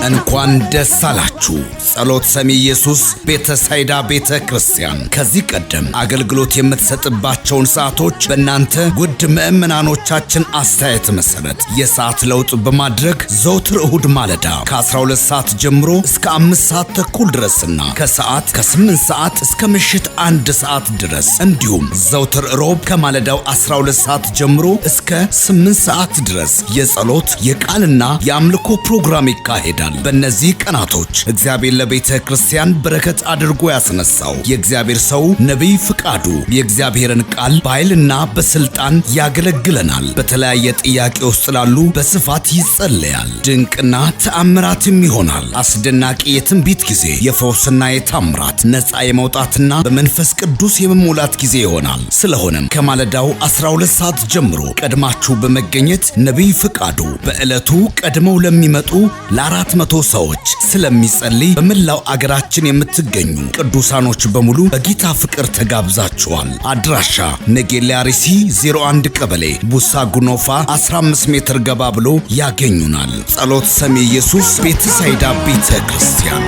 እንኳን ደስ አላችሁ። ጸሎት ሰሚ ኢየሱስ ቤተሳይዳ ቤተ ክርስቲያን ከዚህ ቀደም አገልግሎት የምትሰጥባቸውን ሰዓቶች በእናንተ ውድ ምዕመናኖቻችን አስተያየት መሰረት የሰዓት ለውጥ በማድረግ ዘውትር እሁድ ማለዳ ከ12 ሰዓት ጀምሮ እስከ 5 ሰዓት ተኩል ድረስና ከሰዓት ከ8 ሰዓት እስከ ምሽት 1 ሰዓት ድረስ፣ እንዲሁም ዘውትር ሮብ ከማለዳው 12 ሰዓት ጀምሮ እስከ 8 ሰዓት ድረስ የጸሎት፣ የቃልና የአምልኮ ፕሮግራም ይካሄዳል። በእነዚህ ቀናቶች እግዚአብሔር ለቤተ ክርስቲያን በረከት አድርጎ ያስነሳው የእግዚአብሔር ሰው ነቢይ ፍቃዱ የእግዚአብሔርን ቃል በኃይልና በስልጣን ያገለግለናል። በተለያየ ጥያቄ ውስጥ ላሉ በስፋት ይጸለያል። ድንቅና ተአምራትም ይሆናል። አስደናቂ የትንቢት ጊዜ፣ የፈውስና የታምራት፣ ነፃ የመውጣትና በመንፈስ ቅዱስ የመሞላት ጊዜ ይሆናል። ስለሆነም ከማለዳው 12 ሰዓት ጀምሮ ቀድማችሁ በመገኘት ነቢይ ፍቃዱ በዕለቱ ቀድመው ለሚመጡ ለ400 ሰዎች ስለሚጸልይ በመላው አገራችን የምትገኙ ቅዱሳኖች በሙሉ በጌታ ፍቅር ተጋብዛችኋል። አድራሻ ነጌሌ አርሲ 01 ቀበሌ ቡሳ ጉኖፋ 15 ሜትር ገባ ብሎ ያገኙናል። ጸሎት ሰሚ ኢየሱስ ቤተሳይዳ ቤተ ክርስቲያን።